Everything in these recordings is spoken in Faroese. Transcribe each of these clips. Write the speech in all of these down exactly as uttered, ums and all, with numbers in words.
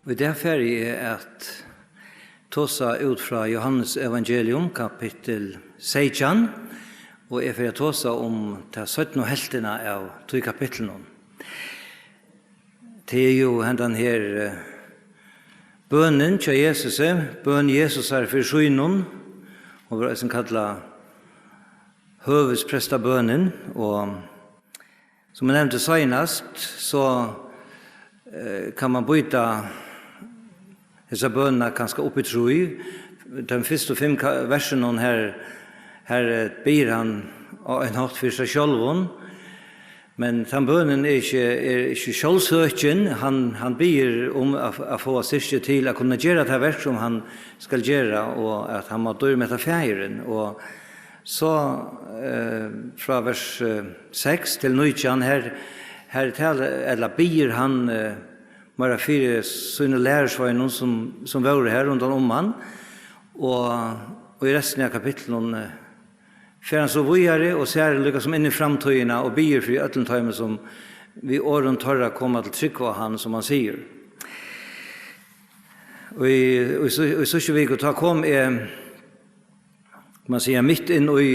Og í dag fari eg at tosa út frá Jóhannes evangelium, kapittul seytjan, og eg fari at tosa um ta seinnu helvtina av tí kapitlinum. Tað er jú hendan her, eh, bønin hjá Jesusi, bøn Jesusar fyri sínum. Hon verður eisini kallað høvuðsprestabønin, og sum eg nevndi seinast, so, eh, kann man býta hesa bønina kanska upp í trý. Teimum fyrstu fimm ka-, versunum her, her, eh, biður hann á ein hátt fyri seg sjálvum, men tann bønin er ikki, er ikki sjálvsøkin. Hann, hann biður um at, at fáa styrki til at kunna gera tað verk, sum hann skal gera, og at hann má dýrmeta Faðirin. Og so, eh, frá vers, eh, seks til nítjan, her, her talar, ella biður hann, eh, meira fyri sínum lærisveinum, sum, sum vóru har rundan um hann, og, og í restina av kapitlinum, eh, fer hann so víðari og sær líka sum inn í framtíðina og biður fyri øllum teimum, sum við orðum teirra koma til trúgv á hann, sum hann sigur. Og í, í, í, í síðstu viku, tá kom eg, man siga, mitt inn í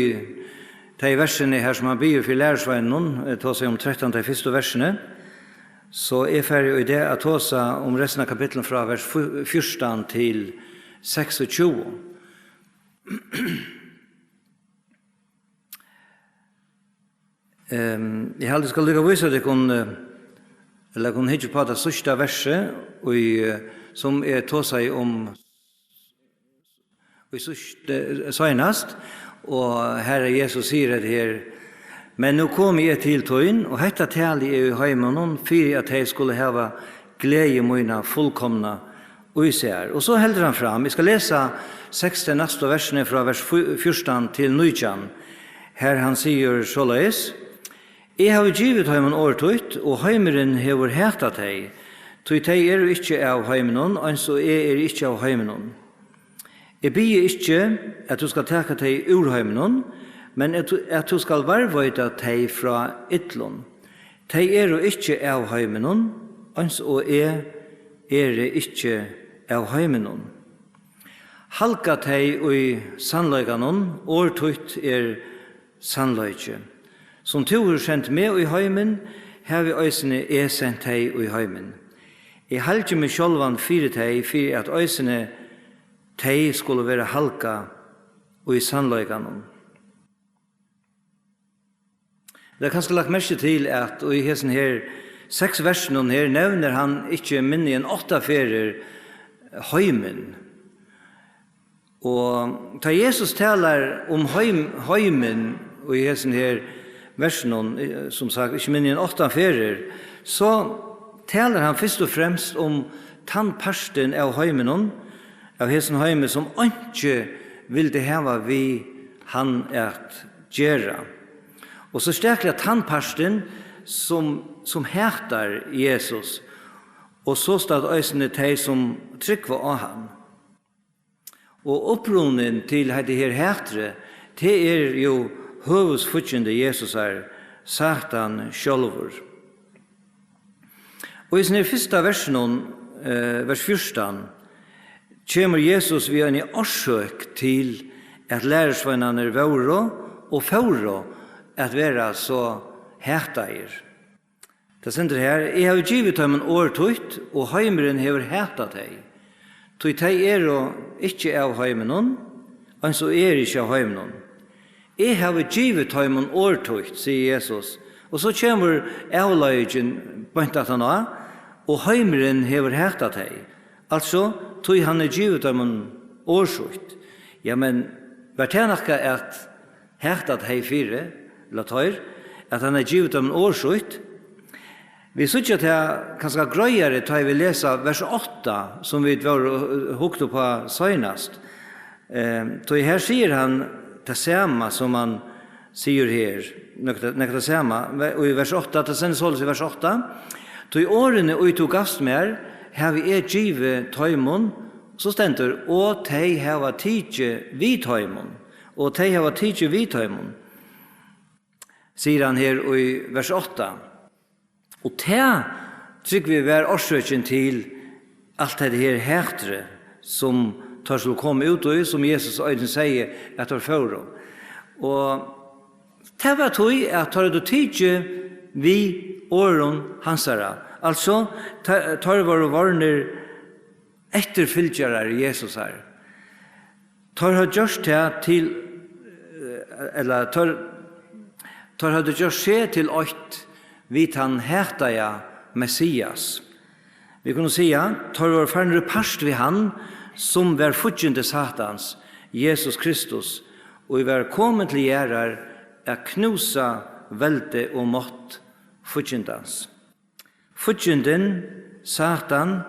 tey versini her, sum hann biður fyri lærisveinunum, eh, tosa um trettan, tey fyrstu versini. So eg fari í dag at tosa um restina av kapitlinum frá vers fj-, fjúrtan til seksogtjúgu. Ehm, eg haldi, eg skal líka vísa tykkum, eh, ella kunnu hyggja upp á tað síðsta versið, í, eh, sum eg tosaði um í síðst, eh, seinast, og Harrin Jesus sigur hetta her: "Men nú komi eg til tín, og hetta tali eg í heiminum, fyri at tey skulu hava gleði mína fullkomna í sær." Og so heldur hann fram, eg skal lesa seks tey næstu versini frá vers fj-, fjúrtan til nítjan, har hann sigur soleiðis: "Eg havi givið teimum orð títt, og heimurin hevur hatað tey, tí tey eru ikki av heiminum, eins og eg eri ikki av heiminum. Eg biði ikki, at tú skal taka tey úr heiminum, men at tú, at tú skal varðveita tey frá illum. Tey eru ikki av heiminum, eins og eg eri ikki av heiminum. Halga tey í sannleikanum, orð títt er sannleiki. Sum tú hevur sent meg í heimin, havi eisini eg sent tey í heimin. Eg halgi meg sjálvan fyri tey, fyri at eisini tey skulu vera halgað í sannleikanum." Tað er kanska lagt merki til, at í hesum her seks versunum her nevnir hann ikki minni enn átta ferðir heimin. Og tá Jesus talar um heim-, heimin í hesum her versunum, eh, sum sagt, ikki minni enn átta ferðir, so talar hann fyrst og fremst um tann partin av heiminum, av hesum heimi, sum einki vildi hava við hann at gera. Og so stakliga tann partin, sum, sum hatar Jesus, og sostatt eisini tey, sum trúgva á hann. Og upprunin til hetta her hatrið, tað er jú høvuðsfíggindi Jesusar, Satan sjálvur. Og í hesum her fyrsta versinum, eh, vers fjúrtan, kemur Jesus við eini orsøk til, at lærisveinarnir vóru og fóru at vera so hataðir. Tað stendur her: "Eg havi givið teimum orð títt, og heimurin hevur hatað tey. Tí tey eru ikki av heiminum, eins og eg eri ikki av heiminum. Eg havi givið teimum orð títt", sigur Jesus. Og so kemur avleiðingin beint aftan á: "Og heimurin hevur hatað tey." Altso, tí hann hevur givið teimum orð sítt. Ja, men var tað nakað at hata tey fyri, ella teir, at hann hevði givið teimum orð sítt? Vit síggja tað kanska greiðari, tá ið vit lesa vers átta, sum vit vóru, eh, hugt upp á seinast. Ehm, tí her sigur hann tað sama, sum hann sigur her. Nøkt, nøkt tað sama. Ve-, og í vers átta, tað stendur soleiðis í vers átta: "Tí orðini, ið tú gavst mær, havi eg givið teimum", so stendur: "Og tey hava tikið við teimum." Og tey hava tikið við teimum, sigur hann her í vers átta. Og tað, trúgvi eg, var orsøkin til, alt hetta her hatrið, sum teir skuldu koma út í, sum Jesus eisini segði, at teir fóru. Og tað var tí, at teir høvdu tikið við orðum hansara. Altso, te-, teir vóru vorðnir eftirfylgjarar Jesusar. Teir høvdu gjørt tað til, eh, ella teir, teir høvdu gjørt seg til eitt við tann hataða Messias. Vit kunnu siga, teir vóru farnir í part við hann, sum var fíggindi Satans, Jesus Kristus, og ið var komin til jarðar at knúsa veldi og mátt fíggindans. Fíggindin, Satan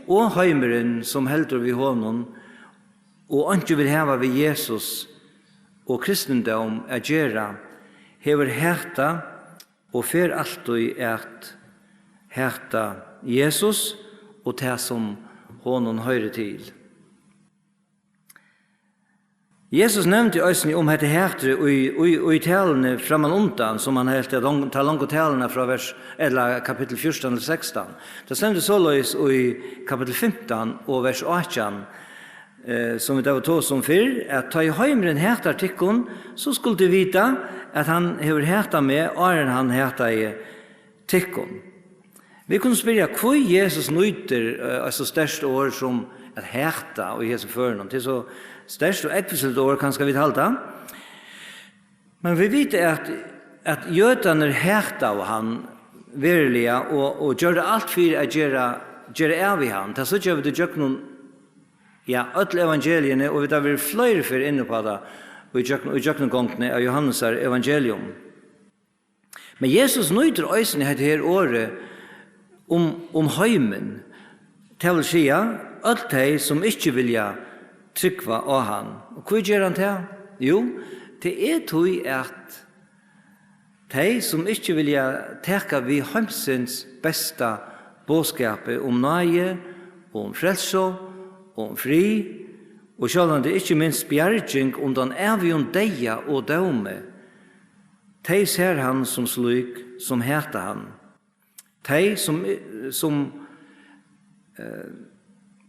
og heimurin, sum heldur við honum og einki vil hava við Jesus og kristindóm at gera, hevur hatað og fer altíð at hata Jesus og tað, sum honum hoyrir til. Jesus nevndi eisini um hetta hatrið í, í, í taluni frammanundan, sum hann helt, at long-, ta longu taluna frá vers, ella kapittul fjúrtan til sekstan. Tað stendur soleiðis í kapittul fimtan og vers átjan, eh, sum vit hava tosað um fyrr, at tá ið heimurin hatar tykkum, so skulu tit vita, at hann hevur hatað meg, áðrenn hann hataði tykkum. Vit kunnu spyrja, hví Jesus nýtir, eh, eitt so sterkt orð sum at hata í hesum førinum. Tað er so sterkt og ógvusligt orð, kanska vit halda. Men vit vita, at, at jødarnir hataðu hann veruliga og, og gjørdu alt fyri at gera, gera av við hann. Tað síggja vit í gjøgnum, ja, øll evangeliini, og vit hava verið fleiri ferð inn upp á tað í gjøgn-, í gjøgnumgongdini av Jóhannesar evangelium. Men Jesus nýtir eisini hetta her orðið um, um heimin, tað vil siga, øll tey, sum ikki vilja trúgva á hann. Og hví ger hann tað? Jú, tað er tí, at tey, sum ikki vilja taka við heimsins besta boðskapi um náði, um frelsu, um frið, og sjálvandi ikki minst bjarging undan ævigum deyða og dómi, tey sær hann sum slík, sum hata hann. Tey, sum, sum, eh,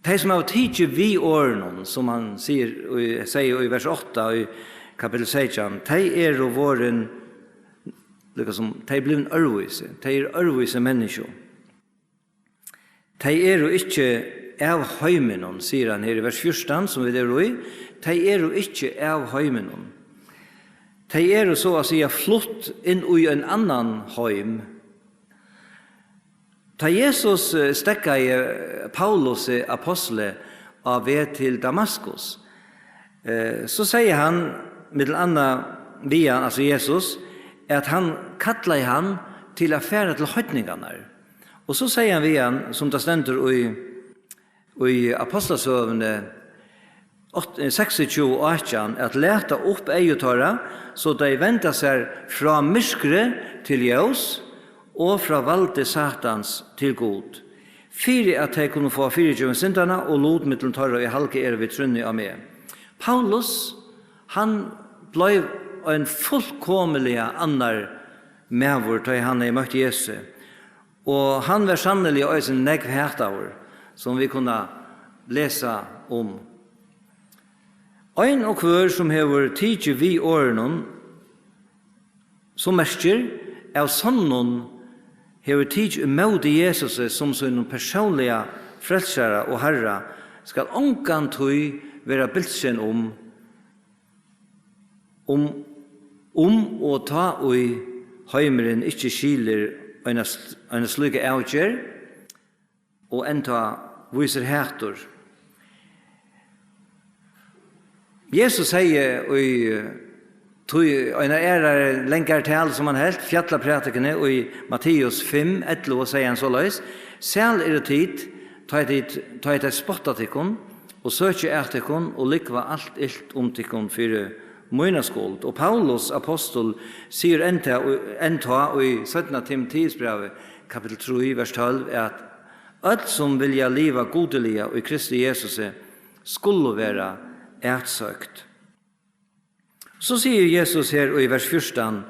tey, sum hava tikið við orðunum, sum hann sigur í, segði í vers átta í kapittul seytjan, tey eru vorðin, líka sum, tey blivin øðrvísi. Tey eru øðrvísi menniskju. Tey eru ikki av heiminum, sigur hann her í vers fjúrtan, sum vit eru í. Tey eru ikki av heiminum. Tey eru, so at siga, flutt inn í ein annan heim. Tá Jesus, eh, steðgaði Paulusi apostli á veg til Damaskus, eh, so segði hann, millum annað við hann, altso Jesus, at hann kallaði hann til at fara til heidningarnar. Og so segði hann við hann, sum tað stendur í, í Apostlasøguni átta, eh, seksogtjúgu átjan, at lata upp eygu teirra, so tey venda sær frá myrkri til ljós og frá valdi Satans til Gud, fyri at tey kunnu fáa fyrigivin syndanna og lut millum teirra, ið halgað eru við trúnni á meg. Paulus, hann bleiv ein fullkomiliga annar maður, tá ið hann hevði møtt Jesusi. Og hann var sanniliga eisini nógv hataður, sum vit kunna lesa um. Ein og hvør, sum hevur tikið við orðunum, sum merkir, av sonnum hevur tikið ímóti Jesusi sum sínum persónliga frelsara og Harra, skal ongantíð vera bilsin um, um, um og tá ið heimurin ikki skilir eina sl-, eina slíka avgerð og enntá vísir hatur. Jesus segði í, eh, tí, eina aðrari langari talu, sum hann helt, fjallaprædikuni í Matteus fimm ellivu, segði hann soleiðis: Sæl eru tit, tá ið tit, tá ið tey spotta tykkum og søkja at tykkum og lúgva alt ilt um tykkum fyri mína skuld. Og Paulus apostul sigur enntá, enntá í seinna Timoteusbrævi, kapittul trý, vers tólv, at øll, sum vilja liva gudiliga í Kristi Jesusi, skulu vera atsøkt. So sigur Jesus her í vers fjúrtan: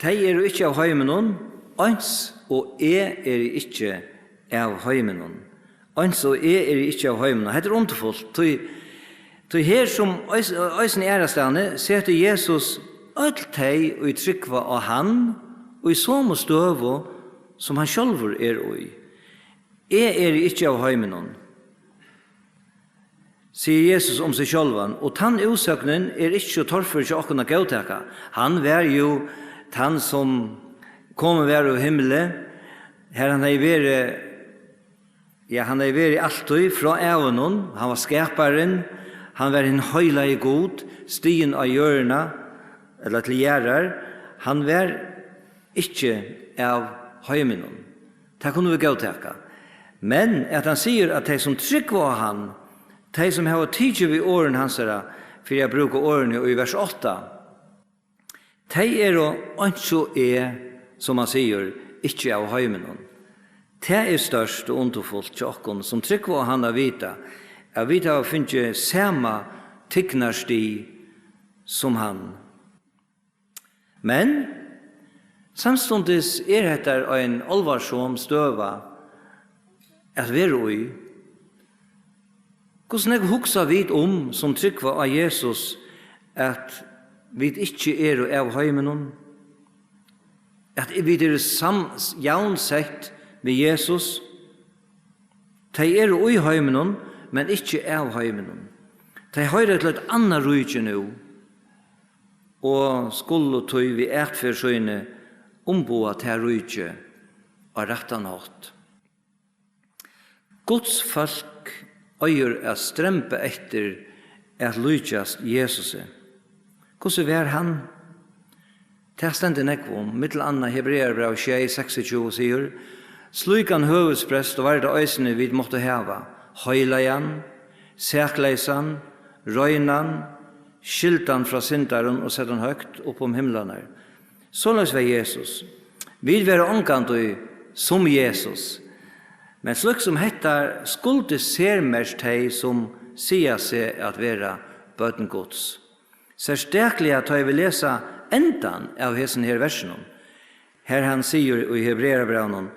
Tey eru ikki av heiminum, eins og eg eri ikki av heiminum. eins og eg eri ikki av heiminum. Hetta er undurfult, tí, tí her sum eis-, eisini aðrastaðni setir Jesus øll tey, ið trúgva á hann, í somu støðu, sum hann sjálvur er í. Eg eri ikki av heiminum, sigur Jesus um seg sjálvan, og tann útsøgnin er ikki so torfør hjá okkum at góðtaka. Hann var jú tann, sum komin var úr himli, har hann hevði verið, ja, hann hevði verið altíð frá ævunum. Hann var skaparin, hann var hin heilagi Gud, stigin á jørðina, ella til jarðar. Hann var ikki av heiminum. Tað kunnu vit góðtaka. Men at hann sigur, at tey, sum trúgva á hann, tey, sum hava tikið við orðum hansara, fyri at brúka orðini í vers átta, tey eru eins og eg, sum hann sigur, ikki av heiminum. Tað er stórt og undurfult hjá okkum, sum trúgva á hann, at vita, at vit hava fingið sama tignarstig sum hann. Men samstundis er hetta ein álvarsom støða at vera í. Hvussu nógv hugsa vit um, sum trúgva á Jesus, at vit ikki eru av heiminum, at vit eru sam-, javnsett við Jesus? Tey eru í heiminum, men ikki av heiminum. Tey hoyra til eitt annað ríki nú, og skulu tí við atferð síni umboða tað ríki á rættan hátt. Guds fólk eigur at stremba eftir at líkjast Jesusi. Hvussu var hann? Tað stendur nógv um, millum annað Hebrearabræv sjey seksogtjúgu sigur: "Slíkan høvuðsprest var tað eisini, vit máttu hava, heilagan, sakleysan, reinan, skildan frá syndarum og settan høgt upp um himlarnar." Soleiðis var Jesus. Vit vera ongantíð sum Jesus. Men slíkt sum hetta skuldi sermerkt tey, sum siga seg at vera børn Guds. Serstakliga tá eg vil lesa endan av hesum her versinum, har hann sigur í Hebrearabrævinum: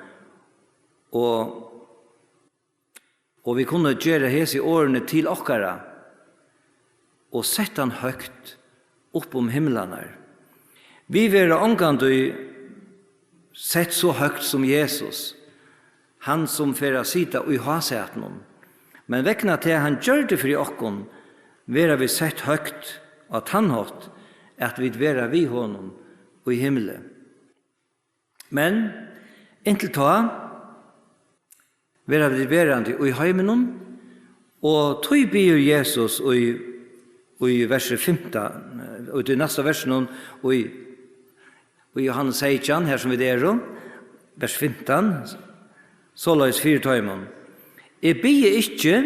"Og, og vit kunnu gera hesi orðini til okkara, og sett hann høgt upp um himlarnar." Vit verða ongantíð sett so høgt sum Jesus, hann sum fer at sita í hásætinum. Men vegna tað, hann gjørdi fyri okkum, verða vit sett høgt á tann hátt, at vit verða við honum í himli. Men inntil tá verða vit verandi í heiminum, og tí biður Jesus í, í versi fimtan, í tí næsta versinum í, í Jóhannes seytjan, har sum vit eru, vers fimtan, soleiðis fyri teimum: "Eg biði ikki,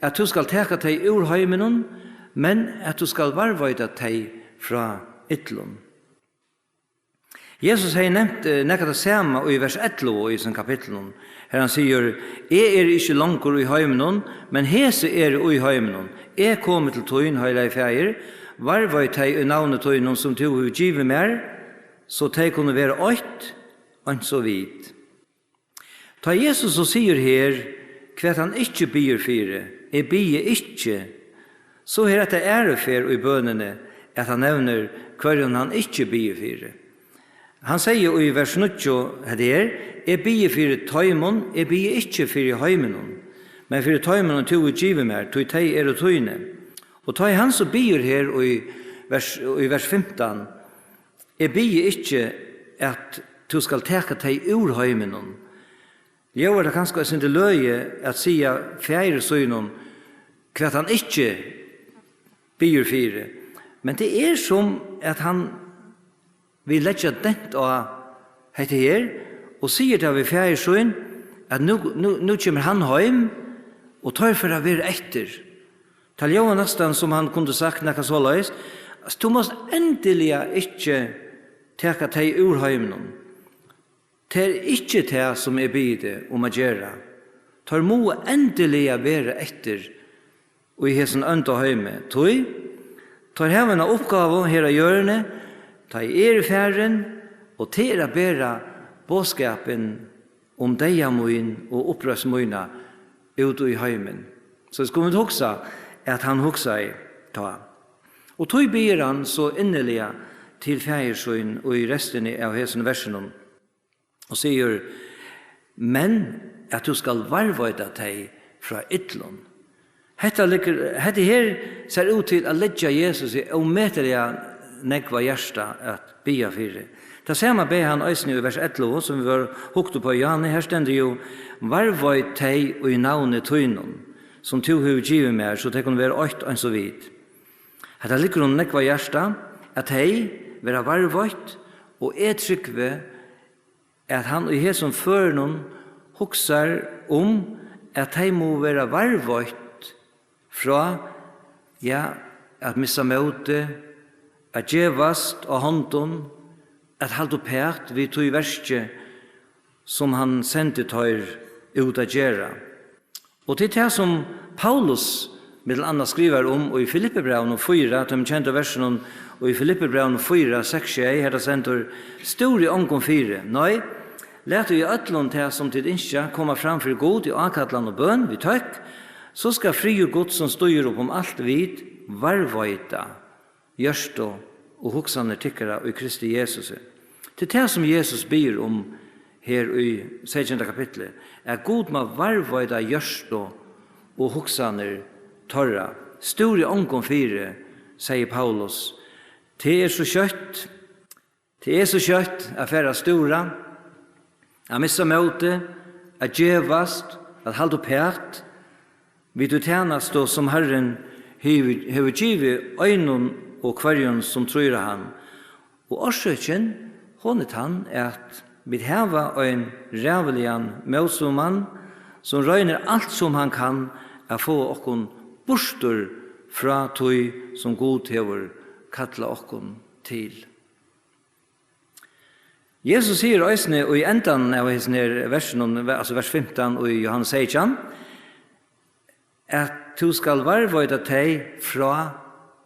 at tú skal taka tey úr heiminum, men at tú skal varðveita tey frá illum." Jesus hevði nevnt, eh, nakað tað sama í vers ellivu í hesum kapitlinum, har hann sigur: "Eg eri ikki longur í heiminum, men hesi eru í heiminum. Eg komi til tín, Heilagi Faðir, varðveit tey í navni tínum, sum tú hevur givið mær, so tey kunnu vera eitt, eins og vit." Tá Jesus so sigur her, hvat hann ikki biður fyri, "Eg biði ikki", so er hetta aðru ferð í bønini, at hann nevnir, hvørjum hann ikki biður fyri. Hann segði í vers níggju hetta her: "Eg biði fyri teimum, eg biði ikki fyri heiminum, men fyri teimum, tú hevur givið mær, tí tey eru tíni." Og tá ið hann so biður her í vers, í vers fimtan, "Eg biði ikki, at tú skal taka tey úr heiminum", ljóðar tað kanska eitt sindur løgið at siga faðir sínum, hvat hann ikki biður fyri. Men tað er sum at hann vil leggja dent á hetta her, og sigur tað við faðir sín, at nú, nú, nú kemur hann heim, og teir fara at vera eftir. Tað ljóðar næstan, sum hann kundi sagt nakað soleiðis: "Tú mást endiliga ikki taka tey úr heiminum. Tað er ikki tað, sum eg biði teg um at gera. Teir mugu endiliga vera eftir í hesum ónda heimi. Tí teir hava eina uppgávu her á jørðini, tá eg eri farin, og tað er at bera boðskapin um deyða mín og uppreisn mína út í heimin. So skulu vit hugsa, at hann hugsaði tá. Og tí biður hann so inniliga til faðir sín í restini av hesum versinum og sigur: "Men at tú skal varðveita tey frá illum." Hetta liggur, hetta her sær út til at leggja Jesus í ómetaliga nógva hjarta at biðja fyri. Tað sama bað hann eisini í vers ellivu, sum vit vóru hugt upp á, Jóhannes, her stendur jú: "Varðveit tey í navni tínum, sum tú hevur givið mær, so tey kunnu vera eitt eins og vit." Hetta liggur honum nógv á hjarta, at tey verða varðveitt, og eg trúgvi, at hann í hesum førinum hugsar um, at tey mugu vera varðveitt frá, ja, at missa mótið, at gevast á hondum, at halda uppat við tí verki, sum hann sendi teir út at gera. Og til tað, sum Paulus millum annað skrivar um í Filippibrævinum fýra, teimum kendu versunum í Filippibrævinum fýra, seks, sjey, har tað stendur: "Stúrið ongum fyri, nei, latið í øllum tað, sum tit ynskja, koma fram fyri Gud í ákallan og bøn við tøkk, so skal friður Guds, sum stígur upp um alt vit, varðveita hjørtu og hugsanir tykkara í Kristi Jesusi." Tað er tað, sum Jesus biður um her í seytjanda kapitli, at Gud má varðveita hjørtu og hugsanir teirra. "Stúrið ongum fyri", segði Paulus. Tað er so skjótt, tað er so skjótt at fara at stúra, at missa mótið, at gevast, at halda uppat við tí tænastu, sum Harrin hevur, hevur givið einum og hvørjum, sum trýr á hann. Og orsøkin, hon er tann, at vit hava ein ræðuligan mótstøðumann, sum roynir alt, sum hann kann, at fáa okkum burtur frá tí, sum Gud hevur kallað okkum til. Jesus sigur eisini í endan av hesum her versinum, altso vers fimtan í Jóhannes seytjan, at tú skal varðveita tey frá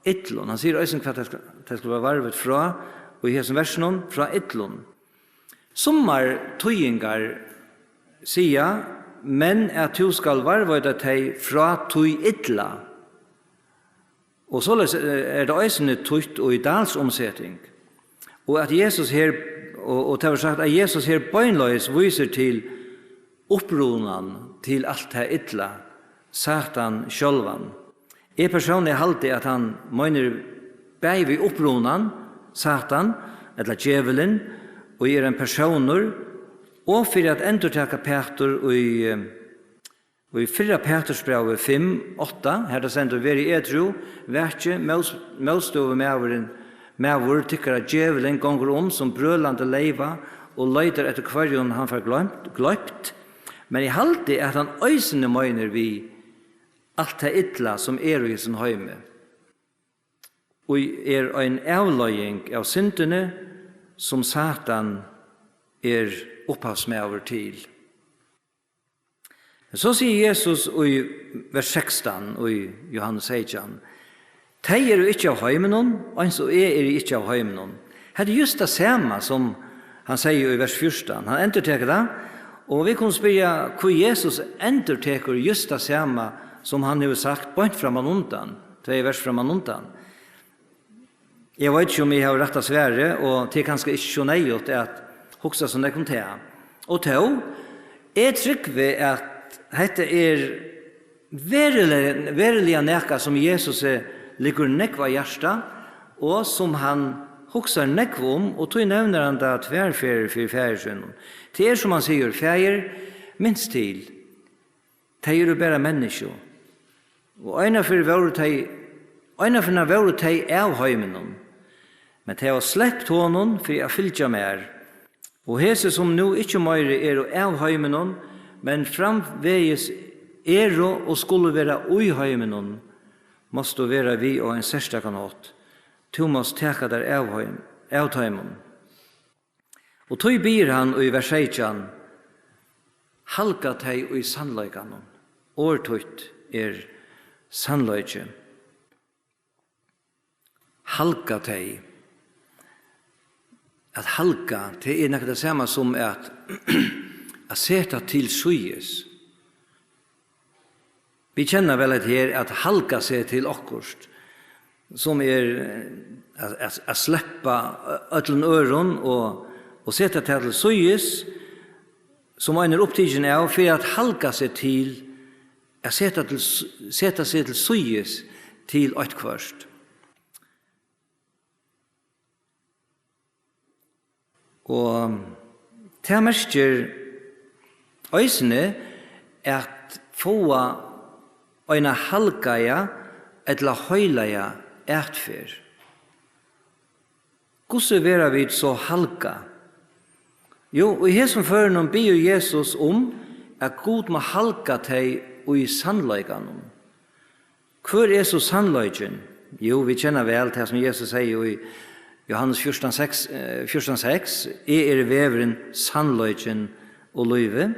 illum. Hann sigur eisini, hvat tey skal, tey skal vera varðveitt frá, og í hesum versinum, frá illum. Summar týðingar siga, men at tú skal varðveita tey frá tí illa. Og soleiðis er, er tað eisini týtt í Dahls umseting. Og at Jesus her, og, og tað verður sagt, at Jesus her beinleiðis vísir til upprunan til alt tað illa, Satan sjálvan. Eg persónliga haldi, at hann meinar bæði við upprunan, Satan, ella djevulin, og er ein persónur, og fyri at endurtaka Pætur í, eh, Og í fyrra Pætursbrævi fimm átta, har tað stendur: "Verið edrú, vakið, móts-, mótstøðumaðurin, maður tykkara, djevulin, gongur um sum brølandi leyva og leitar eftir, hvørjum hann fær gloymt, gloypt." Men eg haldi, at hann eisini meinar við alt tað illa, sum er í hesum heimi, og er ein avleiðing av syndini, sum Satan er upphavsmaður til. So sigur Jesus í vers sekstan í Jóhannes seytjan: "Tey eru ikki av heiminum, eins og eg eri ikki av heiminum." Hetta er júst tað sama, sum hann segði í vers fjúrtan. Hann endurtekur tað, og vit kunnu spyrja, hví Jesus endurtekur júst tað sama, sum hann hevur sagt beint framman undan, tvey vers framman undan. Eg veit ikki, um eg havi rætta svarið, og tað er kanska ikki so neyðugt at hugsa so nógv um tað. Og tó, eg trúgvi, at hetta er veruliga, veruliga nakað, sum Jesusi liggur nógv á hjarta, og sum hann hugsar nógv um, og tí nevnir hann tað tvær ferðir fyri Faðir sínum. Tað er, sum hann sigur: "Faðir, minst til, tey eru bara menniskju. Og einaferð vóru tey, einaferð vóru tey av heiminum, men tey hava slept honum fyri at fylgja mær. Og hesi, sum nú ikki meiri eru av heiminum, men framvegis eru og skulu vera í heiminum, mást tú vera við á ein serstakan hátt. Tú mást taka tær av heim-, av teimum." Og tí biður hann í vers seytjan: "Halga tey í sannleikanum." Orð títt er sannleiki. Halga tey. At halga, tað er nakað tað sama sum at, at seta til síðis. Vit kenna væl hetta her at halga seg til okkurt, sum er, eh, at, at, at sleppa øllum øðrum og, og seta tað til síðis, sum ein er upptikin av, fyri at halga seg til, at seta til s-, seta seg til síðis til eitthvørt. Og tað merkir eisini at fáa eina halgaða ella heilaga atferð. Hvussu verða vit so halgað? Jú, í hesum førinum biður Jesus um, at Gud má halga tey í sannleikanum. Hvør er so sannleikin? Jú, vit kenna væl tað, sum Jesus segði í Jóhannes fjúrtan seks, eh, fjúrtan seks: "Eg eri vegurin, sannleikin og lívið."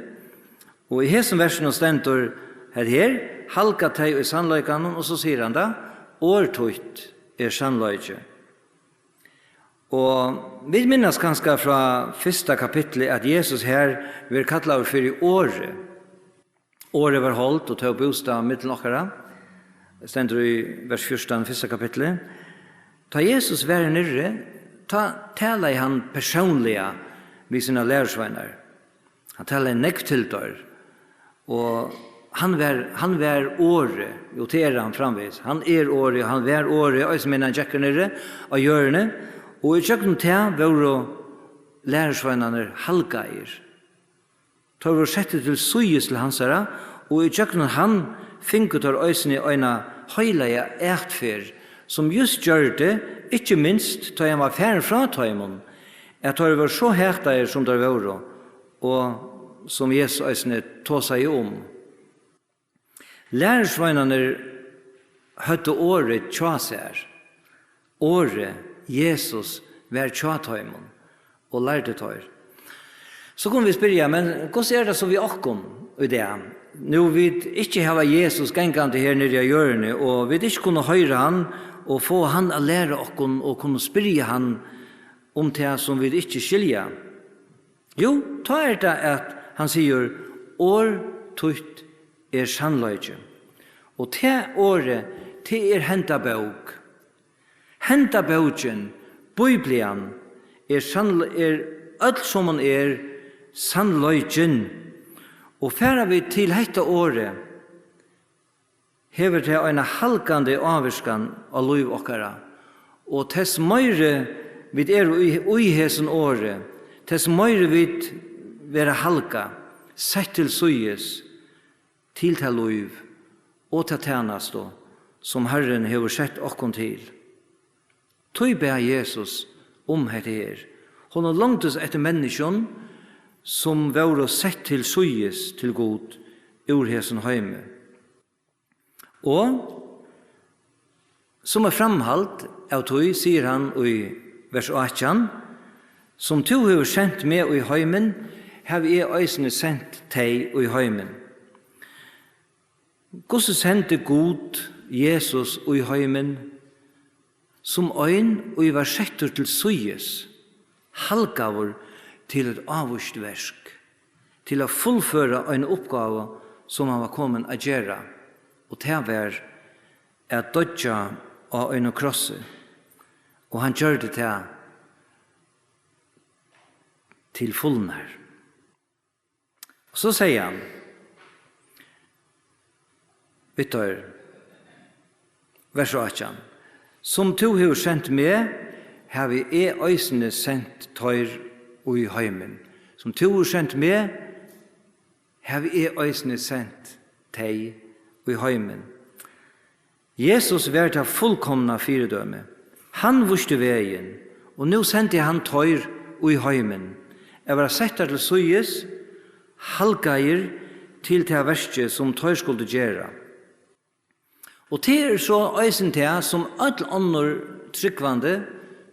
Og í hesum versinum stendur hetta her: "Halga tey í sannleikanum", og so sigur hann tað: "Orð títt er sannleiki." Og vit minnast kanska frá fyrsta kapitli, at Jesus her verður kallaður fyri Orðið. "Orðið varð hold og tók bústað millum okkara", stendur í vers fjúrtan, fyrsta kapitli. Tá Jesus var her niðri, tá talaði hann persónliga við sínar lærisveinar. Hann talaði nógv til teir, og hann var, hann var Orðið, og tað er hann framvegis. Hann er Orðið, og hann var Orðið, eisini meðan hann gekk her niðri á jørðini, og í gjøgnum tað vóru lærisveinarnir halgaðir. Teir vóru settir til síðis til hansara, og í gjøgnum hann fingu teir eisini eina heilaga atferð, sum júst gjørdi, ikki minst tá hann var farin frá teimum, at teir vóru so hataðir, sum teir vóru, og sum Jesus eisini tosaði um. Lærisveinarnir høvdu Orðið hjá sær. Orðið, Jesus, var hjá teimum og lærdi teir. So kunnu vit spyrja, men hvussu er tað so við okkum í dag? Nú vit ikki hava Jesus gangandi her niðri á jørðini, og vit ikki kunnu hoyra hann og fáa hann at læra okkum og kunnu spyrja hann um tað, sum vit ikki skilja. Jú, tá er tað, at hann sigur: "Orð títt er sannleiki." Og tað orðið, tað er henda bók. Henda bókin, Biblian, er sannle-, er øll, sum hon er, sannleikin. Og fara vit til hetta orðið, hevur tað eina halgandi ávirkan á lív okkara, og tess meiri vit eru í, í hesum orði, tess meiri vit verða halgað, sett til síðis, til tað lív og ta tænastu, sum Harrin hevur sett okkum til. Tí bað Jesus um hetta her. Honum longdist eftir menniskjum, sum vóru sett til síðis til Gud úr hesum heimi. Og sum eitt framhald av tí sigur hann í vers átjan: "Sum tú hevur sent meg í heimin, havi eg eisini sent tey í heimin." Hvussu sendi Gud Jesus í heimin? Sum ein, ið var settur til síðis, halgaður til eitt ávíst verk, til at fullføra eina uppgávu, sum hann var komin at gera, og tað var at doyggja á einum krossi. Og hann gjørdi tað til fulnar. Og so segði hann við teir, vers átjan: "Sum tú hevur sent meg, havi eg eisini sent teir í heimin." Sum tú hevur sent meg, havi eg eisini sent tey í heimin. Jesus var tað fullkomna fyridømi. Hann vísti vegin, og nú sendi hann teir í heimin, at vera settar til síðis, halgaðir til tað verkið, sum teir skuldu gera. Og tað er so eisini tað, sum øll onnur trúgvandi,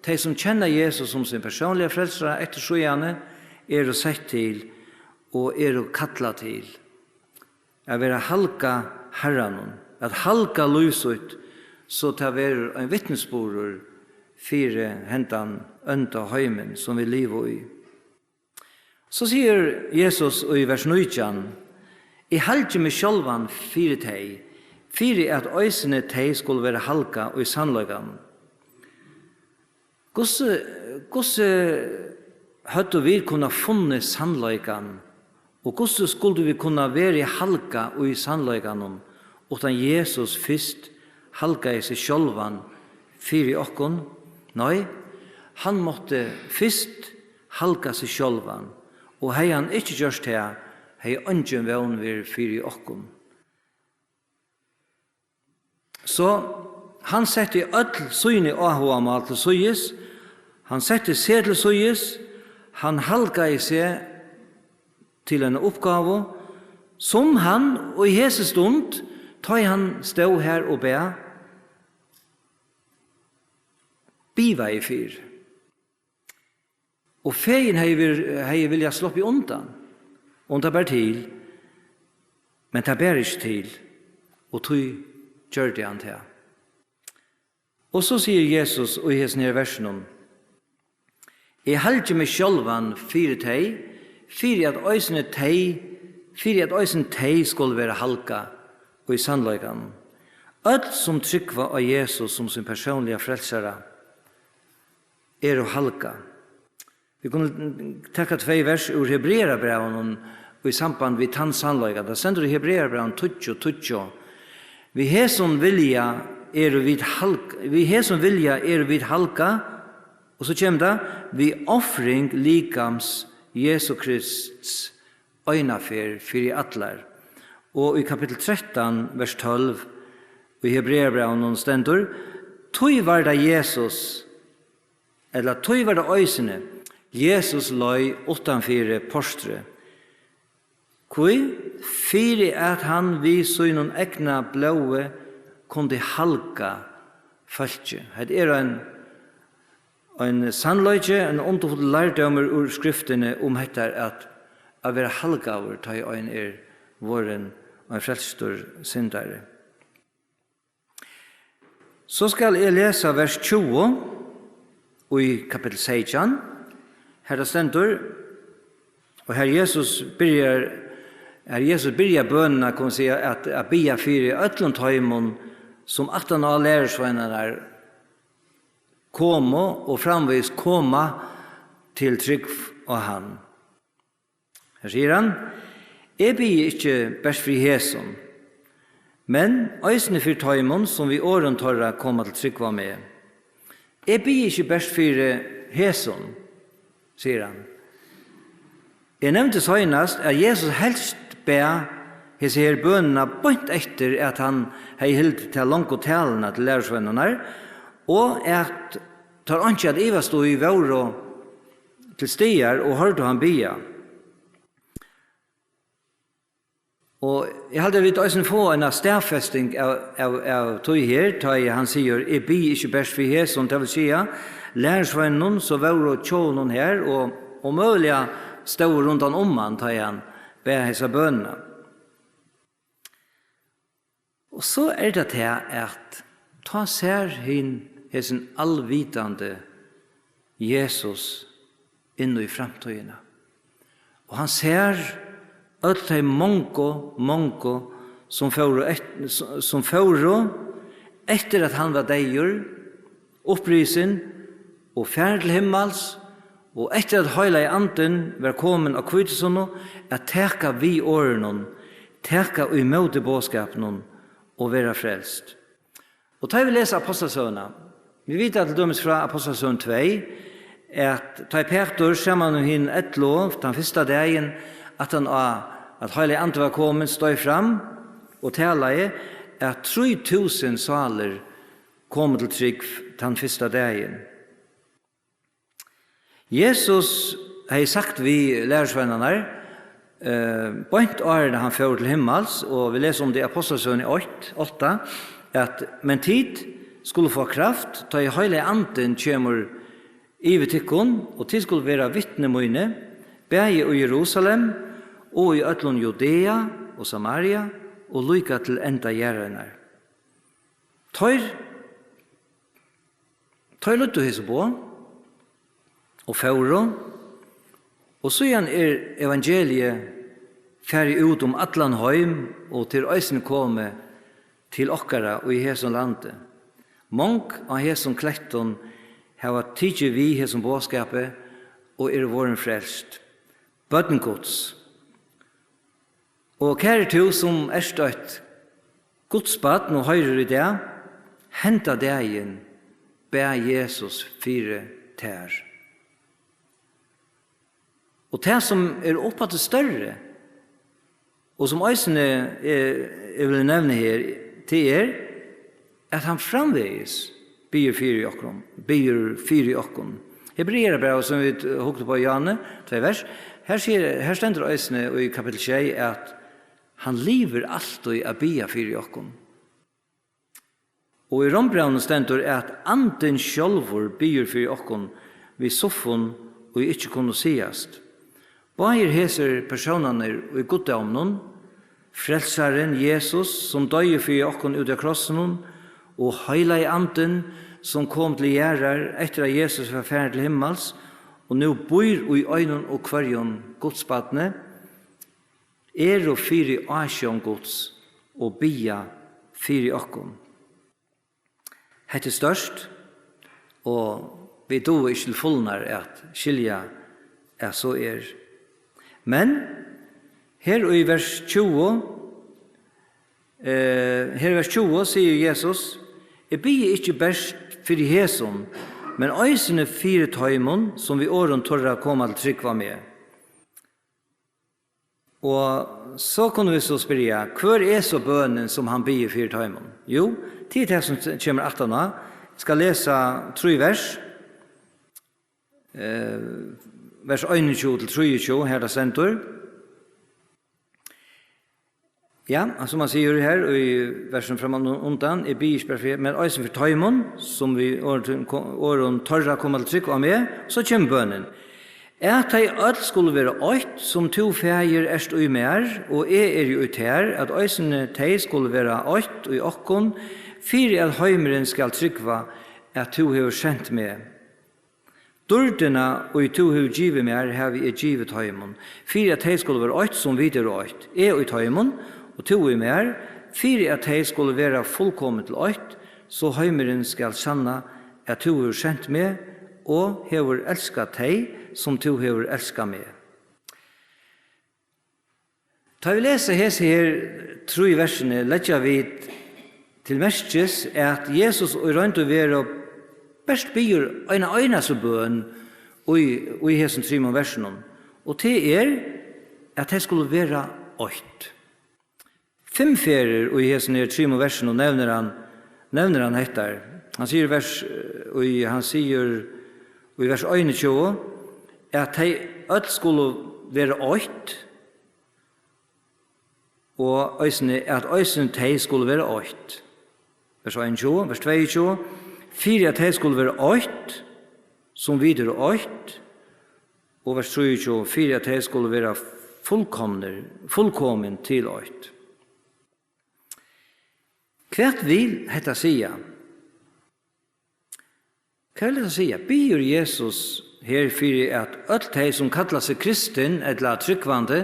tey sum kenna Jesus sum sín persónliga frelsara eftir síðani, eru sett til og eru kallað til. At vera halgað Harranum, at halga lív sítt, so tað verður ein vitnisburður fyri hendan ónda heimin, sum vit liva í. So sigur Jesus í vers nítjan: "Eg halgi meg sjálvan fyri tey, fyri at eisini tey skulu vera halgað í sannleikanum. Hvussu, hvussu høvdu vit kunnað funnið sannleikan, og hvussu skuldu vit kunnað verið halgað í sannleikanum, uttan Jesus fyrst halgaði seg sjálvan fyri okkum? Nei, hann mátti fyrst halga seg sjálvan, og hevði hann ikki gjørt tað, hevði eingin vón verið fyri okkum. So hann setti øll síni áhugamál til síðis, hann setti seg til síðis, hann halgaði seg til eina uppgávu, sum hann í hesi stund, tá ið hann stóð har og bað, biðaði fyri. Og fegin hevði verið, hevði viljað sloppið undan, um tað bar til, men tað bar ikki til, og tí gjørdi hann tað. Og so sigur Jesus í hesum her versunum: "Eg halgi meg sjálvan fyri tey, fyri at eisini tey, fyri at eisini tey skulu vera halgað í sannleikanum." Øll, sum trúgva á Jesus sum sín persónliga frelsara, eru halgað. Vit kunnu taka tvey vers úr Hebrearabrævinum í samband við tann sannleikan. Tað stendur í Hebrearabrævinum tíggju tíggju: "Við hesum vilja eru vit halg-, við hesum vilja eru vit halgað", og so kemur tað, "við ofring likams Jesu Krists eina ferð fyri allar." Og í kapittul trettan, vers tólv í Hebrearabrævinum stendur: "Tí var tað Jesus, ella tí var tað eisini, Jesus leið uttanfyri portrið." Hví? Fyri at hann við sínum egna blóði kundi halga fólkið. Hetta er ein, ein sannleiki, ein undurfullur lærdómur úr skriftini um hetta at, at vera halgaður, tá ið ein er vorðin ein frelstur syndari. So skal eg lesa vers tjúgu í kapittul seytjan, har tað stendur, og har Jesus byrjar, har Jesus byrjar bønina, kann man siga, at, at biðja fyri øllum teimum, sum aftan á lærisveinarnar komu og framvegis koma til trúgv á hann. Her sigur hann: "Eg biði ikki bert fyri hesum, men eisini fyri teimum, sum við orðum teirra koma til trúgv á meg." "Eg biði ikki bert fyri hesum", sigur hann. Eg nevndi seinast, at Jesus helst bað hesa her bønina beint eftir, at hann hevði hildið ta longu taluna til lærisveinarnar, og at teir einki at ivast í vóru til staðar og hoyrdu hann biðja. Og eg haldi, at vit eisini fáa eina staðfesting av, av, av tí her, tá ið hann sigur: "Eg biði ikki bert fyri hesum", tað vil siga, lærisveinunum, so vóru hjá honum her, og, og møguliga stóðu rundan um hann, tá ið hann bað hesa bønina. Og so er tað tað, at tá sær hin, hesin alvitandi Jesus inn í framtíðina. Og hann sær øll tey mongu, mongu, sum fóru et-, sum fóru eftir, at hann var deyður, upprisin og farin til himmals, og eftir at Heilagi Andin var komin á hvítusunnu, at taka við orðinum, taka ímóti boðskapinum og vera frelst. Og tá vit lesa Ápostlasøguna, vit vita til dømis frá Ápostlasøguni tvey, at tá Pætur saman við hinum ellivu, tann fyrsta dagin, aftan á at Heilagi Andi var komin, steig fram og talaði, at trý túsund sálir komu til trúgv tann fyrsta dagin. Jesus hevði sagt við lærisveinarnar, eh, beint áðrenn hann fór til himmals, og vit lesa um tað í Ápostlasøguni eitt átta, at: "Men tit skulu fáa kraft, tá ið Heilagi Andin kemur yvir tykkum, og tit skulu vera vitni míni, bæði í Jerusalem og í øllum Judea og Samaria og líka til enda jarðarinnar." Teir, teir lýddu hesi boð og fóru, og síðan er evangeliið farið út um allan heim, og tað er eisini komið til okkara í hesum landi. Mong á hesum klettum hava tikið við hesum boðskapi og eru vorðin frelst. Børn Guds. Og kæri tú, sum ert eitt Guds barn og hoyrir í dag, henda dagin bað Jesus fyri tær. Og tað, sum er uppaftur størri, og sum eisini eg, eg vil nevna her, tað er, at hann framvegis biður fyri okkum, biður fyri okkum. Hebrearabrævið, sum vit hugdu upp á í áðni, tvey vers, her sigur, her stendur eisini í kapitul sjey, at hann livir altíð at biðja fyri okkum. Og í Rómbrævinum stendur, at Andin sjálvur biður fyri okkum við suffum, ið ikki kunnu sigast. Báðir hesir persónarnir í guddóminum, Frelsarin Jesus, sum doyði fyri okkum úti á krossinum, og Heilagi Andin, sum kom til jarðar, eftir at Jesus var farin til himmals, og nú býr í einum og hvørjum gudsbarni, eru fyri ásjón Guds og biðja fyri okkum. Hetta er stórt, og vit duga ikki til fulnar at skilja, at so er. Men her í vers tjúgu, eh, her í vers tjúgu sigur Jesus: "Eg biði ikki bert fyri hesum, men eisini fyri teimum, sum við orðum teirra koma til trúgv á meg." Og so kunnu vit so spyrja, hvør er so bønin, sum hann biður fyri teimum? Jú, tað er tað, sum kemur aftaná. Eg skal lesa trý vers, eh, vers einogtjúgu til trýogtjúgu, har tað stendur. Ja, sum hann sigur her í versinum framman undan, "Eg biði ikki bara fyri, men eisini fyri teimum, sum við orðum, orðum teirra koma til trúgv á meg." So kemur bønin. "At tey øll skulu vera eitt, sum tú, Faðir, ert í mær, og eg eri í tær, at eisini tey skulu vera eitt í okkum, fyri at heimurin skal trúgva, at tú hevur sent meg. Dýrdina, ið tú hevur givið mær, havi eg givið teimum, fyri at tey skulu vera eitt, sum vit eru eitt, eg í teimum, og tú í mær, fyri at tey skulu vera fullkomin til eitt, so heimurin skal sanna, at tú hevur sent meg og hevur elskað tey, sum tú hevur elskað meg." Tá vit lesa hesi her trý versini, leggja vit til merkis, at Jesus í roynd og veru bert biður eina einastu bøn í, í hesum trimum versunum, og tað er, at tey skulu vera eitt. Fimm ferðir í hesum her trimum versunum nevnir hann, nevnir hann hetta. Hann sigur í vers, í, hann sigur í vers einogtjúgu, at tey øll skulu vera eitt, og eisini, at eisini tey skulu vera eitt. Vers einogtjúgu, vers tveyogtjúgu, fyri at tey skulu vera eitt, sum vit eru eitt, og vers trýogtjúgu, fyri at tey skulu vera fullkomnir, fullkomin til eitt. Hvat vil hetta siga? Hvat vil hetta siga? Biður Jesus her fyri, at øll tey, sum kalla seg kristin ella trúgvandi,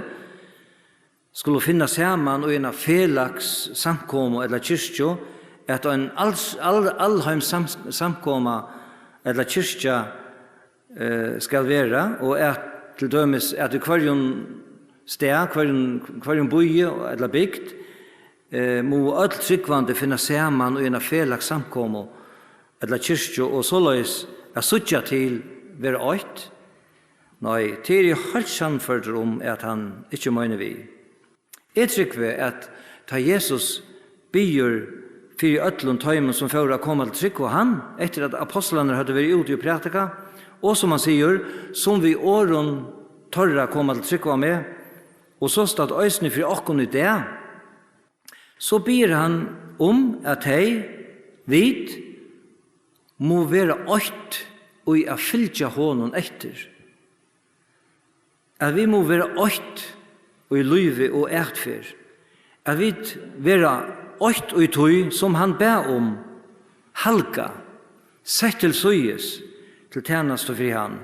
skulu finna saman í eina felags samkomu ella kirkju, at ein als-, al-, alheims sam-, samkoma ella kirkja, eh, skal vera, og at til dømis, at í hvørjum stað, hvørjum, hvørjum býi ella bygd, eh, mugu øll trúgvandi finna saman í eina felags samkomu ella kirkju, og soleiðis at síggja til vera eitt? Nei, tað eri eg heilt sannførdur um, at hann ikki meinir við. Eg trúgvi, at tá Jesus biður fyri øllum teimum, sum fóru at koma til trúgv á hann, eftir at apostlarnir høvdu verið úti og prædika, og sum hann sigur, sum við orðum teirra koma til trúgv á meg, og sostatt eisini fyri okkum í dag, so biður hann um, at tey, vit, mugu vera eitt í at fylgja honum eftir. At vit mugu vera eitt í lívi og atferð. At vit vera eitt í tí, sum hann bað um, halga, sett til síðis til tænastu fyri hann.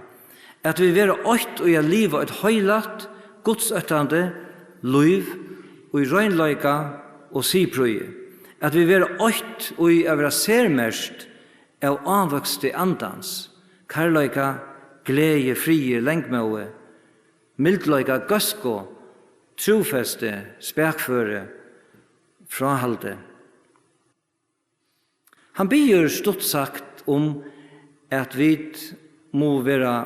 At vit vera eitt í at liva eitt heilagt, gudsóttandi lív í reinleika og siðprýði. At vit vera eitt í at vera sermerkt av ávøksti Andans, kærleika, gleði, friði, langmóði, mildleika, góðsku, trúfesti, spakføri, fráhaldi. Hann biður stutt sagt um, at vit mugu vera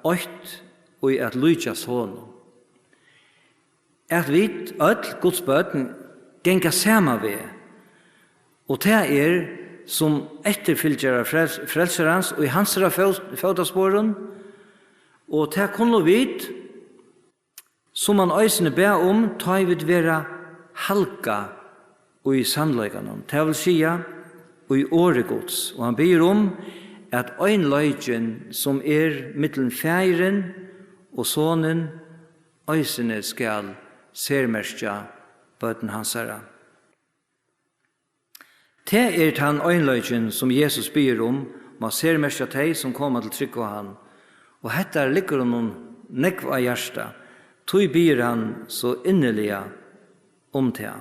eitt í at líkjast honum. At vit øll, Guds børn, ganga sama veg. Og tað er, sum eftirfylgjarar frels-, frelsarans og í hansara fó-, fótasporum, og tað kunnu vit, sum hann eisini bað um, tá ið vit vera halgað í sannleikanum, tað vil siga, í orði Guds. Og hann biður um, at einleikin, sum er millum Faðirin og Sonin, eisini skal sermerkja børn hansara. Tað er tann einleikin, sum Jesus biður um, má sermerkja tey, sum koma til trúgv á hann. Og hetta liggur honum nógv á hjarta, tí biður hann so inniliga um tað.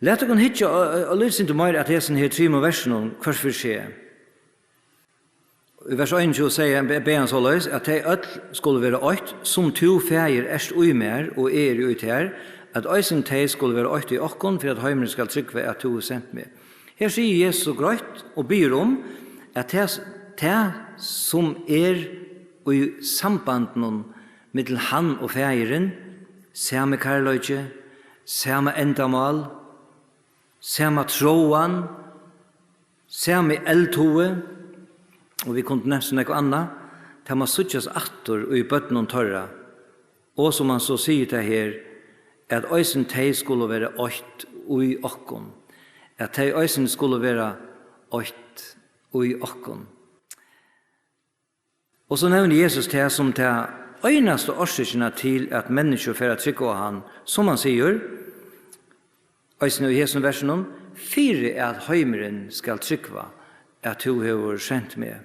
Lat okkum hyggja á, á, á lítið sindur meir at hesum her trimum versunum hvørt fyri seg. Í vers einogtjúgu segði hann, be-, bað hann soleiðis, at tey øll skulu vera eitt, sum tú, Faðir, ert í mær, og eg eri í tær, at eisini tey skulu vera eitt í okkum, fyri at heimurin skal trúgva, at tú hevur sent meg. Her sigur Jesus so greitt og biður um, at tað, tað, sum er í sambandinum millum hann og Faðirin, sami kærleiki, sama endamál, sama tráan, sami eldhugi, og vit kundu nevnt so nógv annað, tað má síggjast aftur í børnum teirra, og sum hann so sigur tað her, at eisini tey skulu vera eitt í okkum, at tey eisini skulu vera eitt í okkum. Og so nevnir Jesus tað sum ta einastu orsøkina til, at menniskjur fara at trúgva á hann, sum hann sigur, eisini í hesum versinum, fyri at heimurin skal trúgva, at tú hevur sent meg.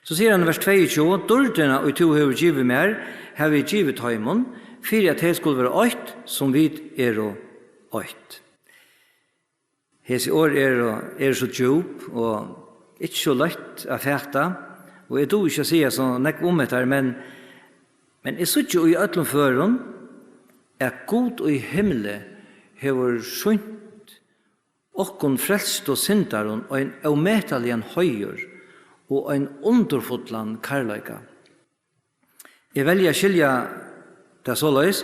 So sigur hann í vers tveyogtjúgu, dýrdina, ið tú hevur givið mær, havi eg givið teimum, fyri at tey skulu vera eitt, sum vit eru eitt. Hesi orð eru, eru so djúp og ikki so løtt at fata, og eg dugi ikki at siga so nógv um hetta, men, men eg síggi í øllum førum, at Gud í himli hevur sýnt okkum frelstu syndarum ein ómetaligan heiður og ein undurfullan kærleika. Eg velji at skilja tað soleiðis,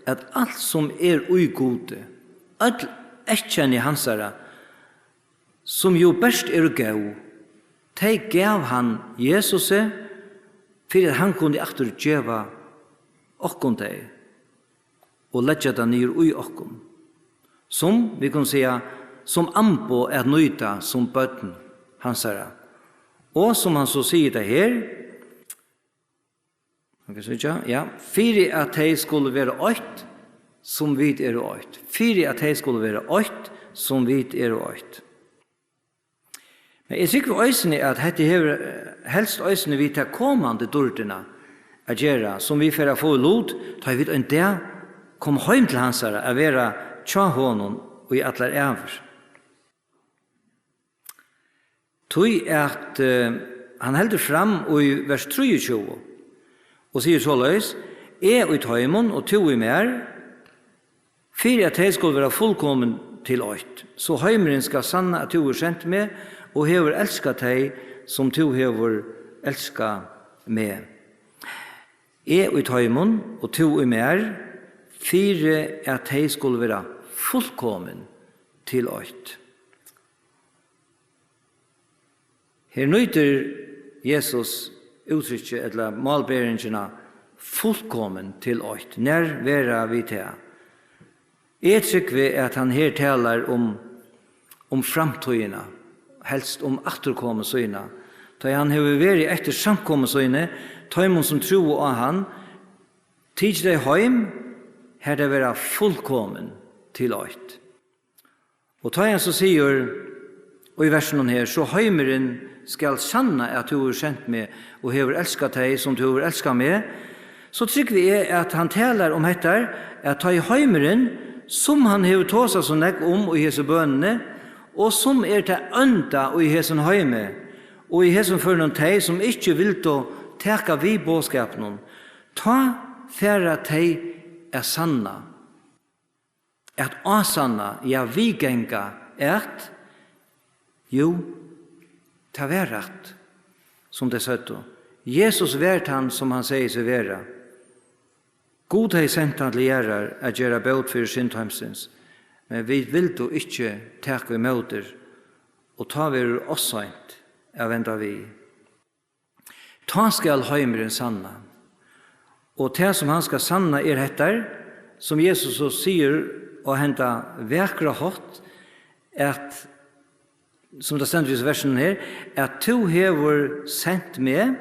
at alt sum er í Gudi, øll eyðkenni hansara, sum jú bert eru góð, tey gav hann Jesusi, fyri at hann kundi aftur geva okkum tey og leggja tað niður í okkum, sum, vit kunnu siga, sum amboð at nýta sum børn hansara. Og sum hann so sigur tað her, Man kann síggja, ja, fyri at tey skulu vera eitt, sum vit eru eitt. Fyri at tey skulu vera eitt, sum vit eru eitt. Men eg trúgvi eisini, at hetta hevur, eh, helst eisini við ta komandi dýrdina at gera, sum vit fara at fáa í lut, tá ið vit ein dag koma heim til hansara at vera hjá honum í allar ævir. Tí at, eh, hann heldur fram í vers trýogtjúgu og sigur soleiðis: "Eg í teimum og tú í mær, fyri at tey skulu vera fullkomin til eitt, so heimurin skal sanna, at tú hevur sent meg og hevur elskað tey, sum tú hevur elskað meg." Eg í teimum og tú í mær, fyri at tey skulu vera fullkomin til eitt. Her nýtir Jesus úttrykki ella málberingina fullkomin til eitt. Nær verða vit tað? Eg trúgvi, at hann her talar um, um framtíðina, helst um afturkomu sína. Tá ið hann hevur verið eftir samkomu síni, teimum sum trúðu á hann, tikið tey heim, har tey verða fullkomin til eitt. Og tá hann so sigur í versinum her, "So heimurin skal sanna, at tú hevur sent meg og hevur elskað tey, sum tú hevur elskað meg," so trúgvi eg, at hann talar um hetta, at tá ið heimurin sum hann hevur tosað so nógv um í hesi bønini, og sum er tað ónda í hesum heimi, og í hesum førinum tey, sum ikki vildu taka við boðskapinum, tá fara tey at sanna, at ásanna, ja, viðganga, at, jú, tað var rætt, sum tey søgdu. Jesus var tann, sum hann segði seg vera. Gud hevði sent hann til jarðar at gera bót fyri synd heimsins, men vit vildu ikki taka ímóti, og tá verður ov seint at venda við. Tá skal heimurin sanna. Og tað, sum hann skal sanna, er hettar, sum Jesus so sigur á henda vakra hátt, at, sum tað stendur í hesum versinum her, at tú hevur sent meg,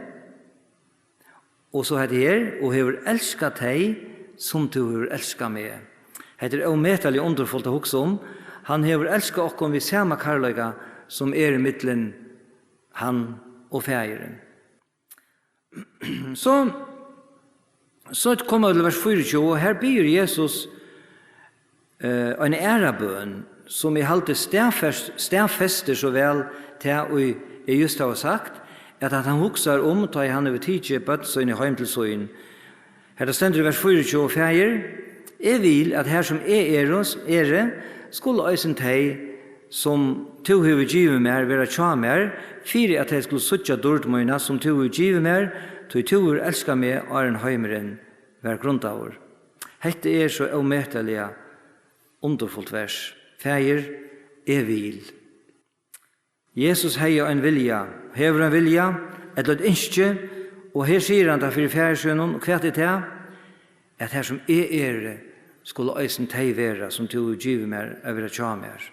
og so hetta her, og hevur elskað tey, sum tú hevur elskað meg. Hetta er ómetaliga undurfult at hugsa um. Hann hevur elskað okkum við sama kærleika, sum er millum hann og Faðirin. So, so koma vit til vers fýraogtjúgu, og her biður Jesus, eh, eina aðra bøn, sum eg haldi staðfest-, staðfestir so væl tað, ið eg júst havi sagt, at, at hann hugsar um, tá ið hann hevur tikið børn síni heim til sín. Hetta stendur í vers fýraogtjúgu: Faðir, eg vil, at har sum eg eri, eri, skulu eisini tey, sum tú hevur givið mær, vera hjá mær, fyri at tey skulu síggja dýrd mína, sum tú hevur givið mær, tí tú hevur elskað meg, áðrenn heimurin var grundaður. Hetta er so ómetaliga undurfult vers. Faðir, eg vil. Jesus hevði ein vilja, hevur ein vilja, ella eitt ynski, og her sigur hann tað fyri Faðir sínum, og hvat er tað? At har sum eg eri, skulu eisini tey vera, sum tú hevur givið mær at vera hjá mær.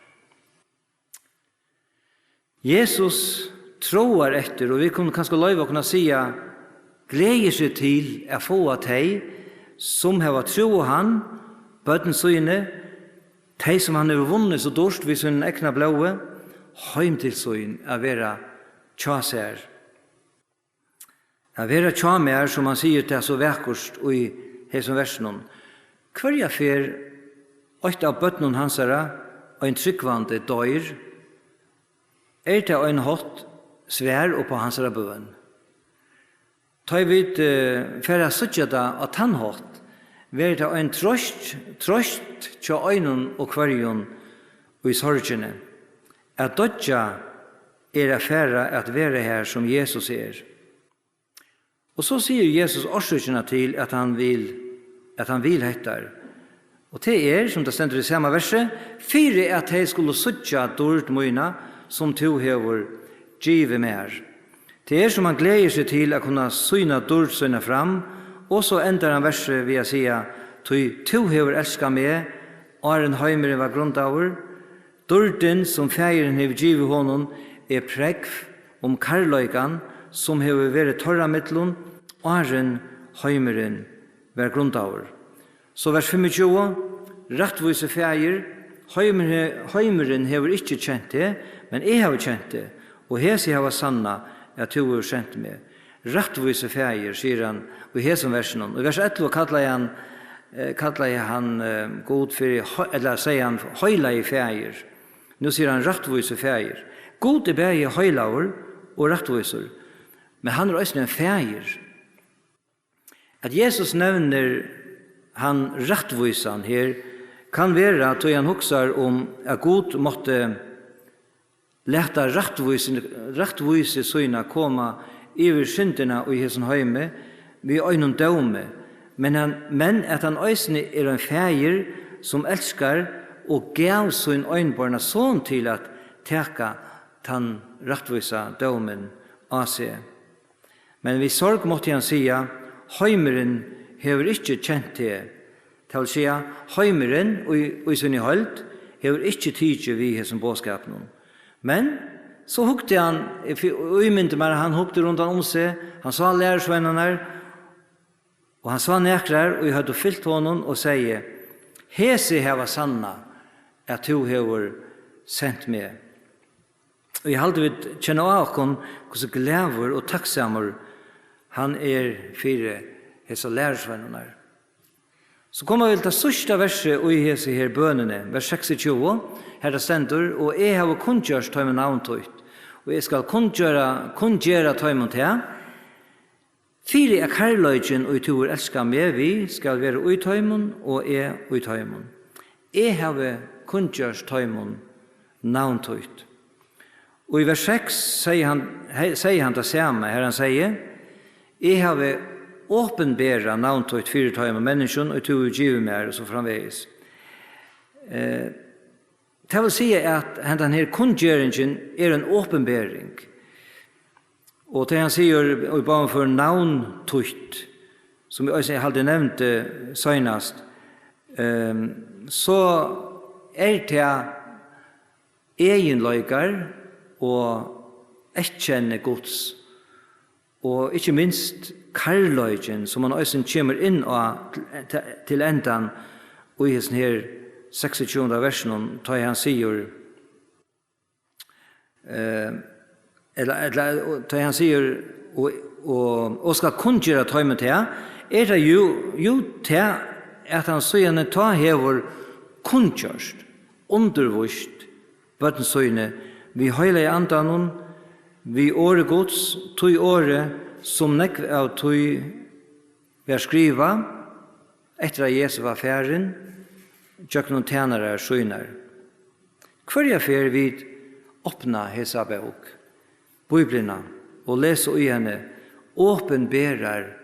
Jesus tráar eftir, og vit kunnu kanska loyva okkum at siga, gleðir seg til at fáa tey, sum hava trúð á hann, børn síni, tey, sum hann hevur vunnið so dýrt við sínum egna blóði, heim til sín at vera hjá sær. At vera hjá mær, sum hann sigur tað so vakurt í hesum versinum. Hvørja ferð eitt av børnum hansara, ein trúgvandi, doyr, er tað ein hátt svar upp á hansara bøn. Tá ið vit, eh, fara at síggja tað á tann hátt, verður tað ein troyst, troyst hjá einum og hvørjum í sorgini. At doyggja er at fara at vera har, sum Jesus er. Og so sigur Jesus orsøkina til, at hann vil, at hann vil hetta. Og tað er, sum tað stendur í sama versi, fyri at tey skulu síggja dýrd mína, sum tú hevur givið mær. Tað er, sum hann gleðir seg til at kunna sýna dýrd sína fram, og so endar hann versið við at siga, tí tú hevur elskað meg, áðrenn heimurin var grundaður. Dýrdin, sum Faðirin hevur givið honum, er prógv um kærleikan, sum hevur verið teirra millum, áðrenn heimurin var grundaður. So vers fimmogtjúgu: Rættvísi Faðir, heimur-, heimurin hevur ikki kent teg, men eg havi kent teg, og hesi hava sannað, at tú hevur sent meg. Rættvísi Faðir, sigur hann í hesum versinum. Í vers ellivu kallaði hann, eh, kallaði hann, eh, Gud fyri hei-, ella segði hann, heilagi Faðir. Nú sigur hann, rættvísi Faðir. Gud er bæði heilagur og rættvísur, men hann er eisini ein faðir. At Jesus nevnir hann rættvísan her, kann vera, tí hann hugsar um, at Gud mátti lata rættvísi, rættvísi sína koma yvir syndina í hesum heimi við einum dómi, men hann, men at hann eisini er ein faðir, sum elskar og gav sín einborna son til at taka tann rættvísa dómin á seg. Men við sorg mátti hann siga, heimurin hevur ikki kent teg. Tað vil siga, heimurin í, í síni heild hevur ikki tikið við hesum boðskapinum. Men so hugdi hann, eg fy-, ímyndi mær, at hann hugdi rundan um seg, hann sá lærisveinarnar, og hann sá nakrar, ið høvdu fylgt honum, og segði, hesi hava sannað, at tú hevur sent meg. Og eg haldi, vit kenna á okkum, hvussu glaður og takksamur hann er fyri hesar lærisveinarnar. So koma vit til tað síðsta versið í hesi her bønini, vers seksogtjúgu, har tað stendur: "Og eg havi kunngjørt teimum navn títt, og eg skal kunngera, kunngera teimum tað, fyri at kærleikin, ið tú hevur elskað meg við, skal vera í teimum, og eg í teimum. Eg havi kunngjørt teimum navn títt." Og í vers seks segði hann, he-, segði hann tað sama, har hann segði: "Eg havi opinberað navn títt fyri teimum menniskjum, ið tú hevur givið mær", og so framvegis. Eh, tað vil siga, at hendan her kunngeringin er ein opinbering. Og tað hann sigur í báðum førum, "navn títt", sum eg eisini haldi nevndi seinast, ehm, so er tað eginleikar og eyðkenni Guds, og ikki minst kærleikin, sum hann eisini kemur inn á til, til endan í hesum her seksogtjúgunda versinum, tá ið hann sigur, eh, ella, ella, og tá ið hann sigur, "Og, og, og skal kunngera teimum tað", er tað jú, jú tað, at hann síðani tá hevur kunngjørt, undirvíst børn síni við heilaga andanum, við orði Guds, tí orði, sum nógv av tí var skrivað, eftir at Jesus var farin, gjøgnum tænarar sínar. Hvørja ferð vit opna hesa bók, Bíbliuna, og lesa í henni, opinberar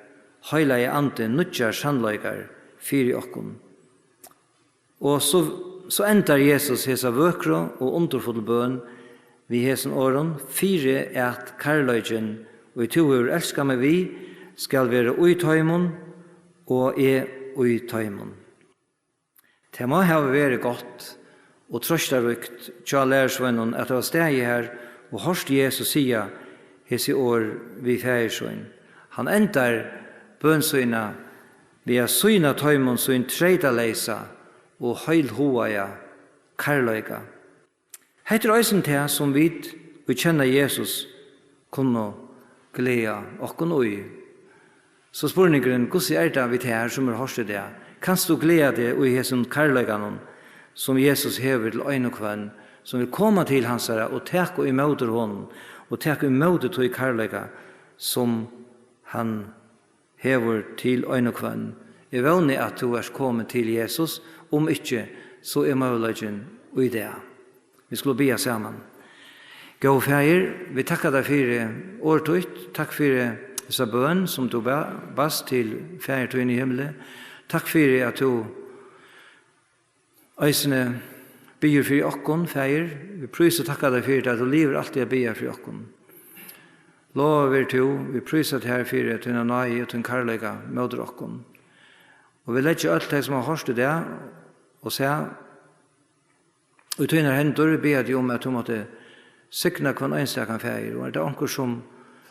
Heilagi Andin nýggjar sannleikar fyri okkum. Og so, so endar Jesus hesa vøkru og undurfullu bøn við hesum orðum: "Fyri at kærleikin, ið tú hevur elskað meg við, skal vera í teimum, og eg í teimum." Tað má hava verið gott og trøstaríkt hjá lærisveinunum at hava staðið har og hoyrt Jesus siga hesi orð við Faðir sín. Hann endar bøn sína við at sýna teimum sín treytaleysa og heilhugaða kærleika. Hetta er eisini tað, sum vit, ið kenna Jesus, kunnu gleða okkum í. So spurningurin: hvussu er tað við tær, sum hevur hoyrt í dag? Kanst tú gleða teg í hesum kærleikanum, sum Jesus hevur til ein og hvønn, sum vil koma til hansara og taka ímóti honum, og taka ímóti tí kærleika, sum hann hevur til ein og hvønn? Eg vóni, at tú ert komin til Jesus. Um ikki, so er møguleikin í dag. Vit skulu biðja saman. Góði Faðir, vit takka tær fyri orð títt. Takk fyri hesa bøn, sum tú ba-, baðst til Faðir tín í himli. Takk fyri, at tú eisini biður fyri okkum, Faðir. Vit prísa og takka tær fyri tað, at tú livir altíð at biðja fyri okkum. Lovaður veri tú. Vit prísa tær fyri tína náði og tín kærleika móti okkum. Og vit leggja øll tey, sum hava hoyrt í dag og sæð, í tínar hendur, biðja teg um, at tú mátti signa hvønn einstakan, Faðir. Og er tað onkur, sum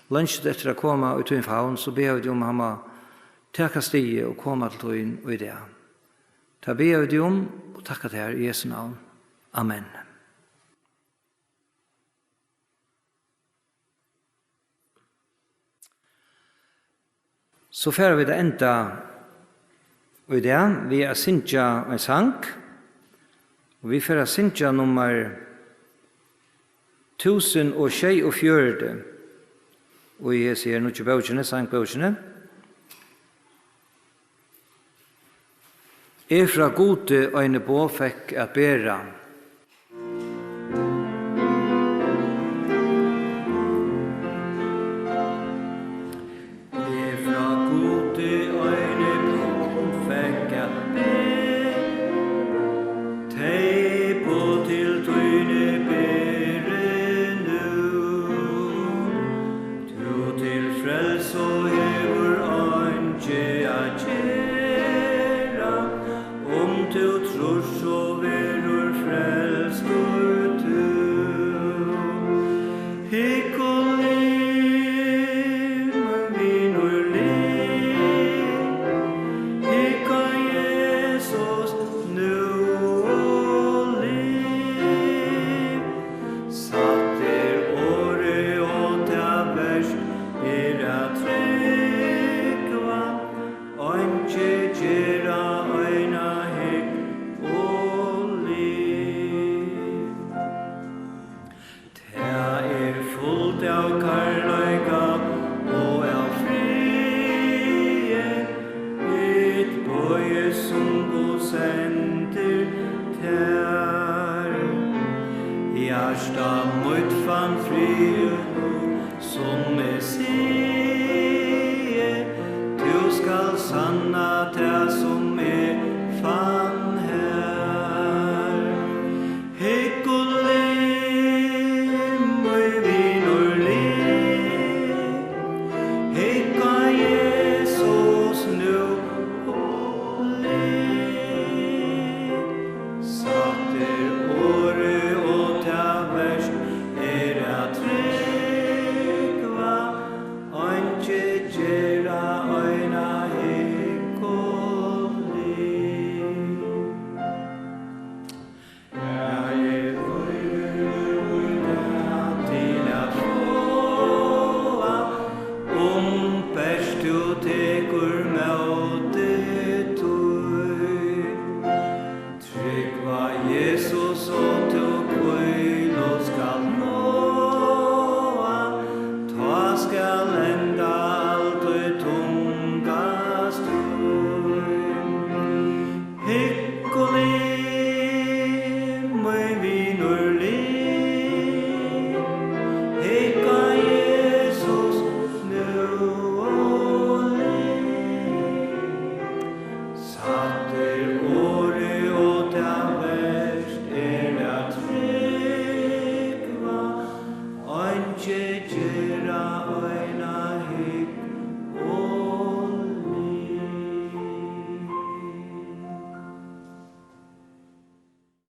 leinist eftir at koma í tín favn, so biðja vit teg um, at hann má taka stigið og koma til tín í dag. Tað biðja vit teg um og takka tær í Jesu navn. Amen. So fara vit at enda í dag við at syngja ein sang. Og vit fara at syngja nummar túsund og sjeyogfjøruti í hesi her nýggju bókini, sangbókini. Eg frá Gudi eini boð fekk at bera. Eg frá Gudi eini boð fekk at bera. Tey boð til tíni beri nú. Tú til frelsu hevur einki at gera, um tú trýrt, so verður Tað